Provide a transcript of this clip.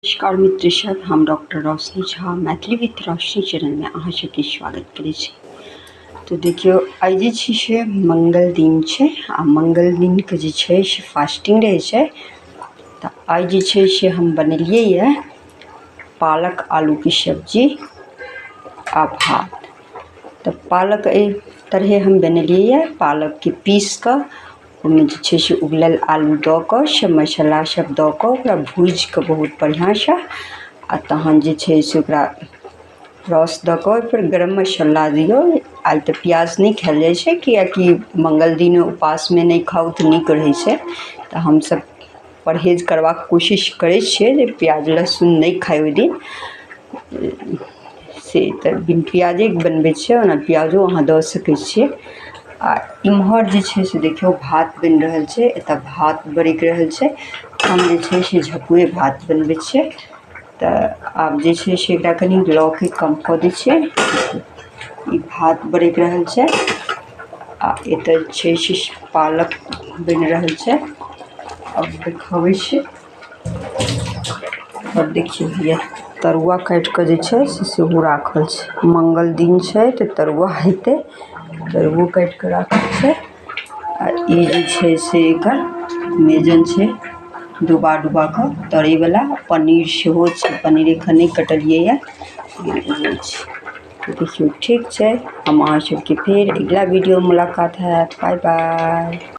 नमस्कार मित्र सब, हम डॉक्टर रोशनी झा मैथिली विथ रोशनी चैनलमे अहाँ सबके स्वागत करै छी। तऽ देखियौ, आइ जे छै से मंगल दिन छै आ मंगल दिनके जे छै से फास्टिंग रहै छै। तऽ आइ जे छै से हम बनेलियै यऽ पालक आलूके सब्जी आ भात। तऽ पालक एहि तरहे हम बनेलियै यऽ, पालकके पीस कऽ ओहिमे जे छै से उबलल आलू दऽ कऽ से मसाला सब दऽ कऽ ओकरा भूजि कऽ बहुत बढ़िआँसँ आ तहन जे छै से ओकरा रस दऽ कऽ ओहिपर गरम मसाला दियौ। आइ तऽ प्याज नहि खायल जाइ छै, किएकि मंगल दिन उपासमे नहि खाउ तऽ नीक रहै छै। तऽ हमसब परहेज करबाक कोशिश करै छियै जे प्याज लहसुन नहि खाइ ओहि दिन। से तऽ बिन प्याजेके बनबै छियै, ओना प्याजो अहाँ दऽ सकै छियै। आ इम्हर जे छै से देखियौ भात बनि रहल छै, एतऽ भात बरकि रहल छै। हम जे छै से झपुए भात बनबै छियै। तऽ आब जे छै से एकरा कनि लौके कम कऽ दै छियै। ई भात बरकि रहल छै आ एतऽ छै से पालक बनि रहल छै। अब देखाबै छी। आओर देखियौ, हैया तरुआ काटि कऽ जे छै से सेहो राखल छै। मंगल दिन छै तऽ तरुआ हेतै, तरुओ काटि कऽ राखल छै। आ ई जे छै से एकर मेजन छै डुबा डुबा कऽ तरैवला। पनीर सेहो छै, पनीर एखन नहि कटलियै यऽ, लेकिन ओहो छै। देखियौ, ठीक छै, हम अहाँ सबके फेर अगिला वीडियोमे मुलाकात हैत। Bye bye.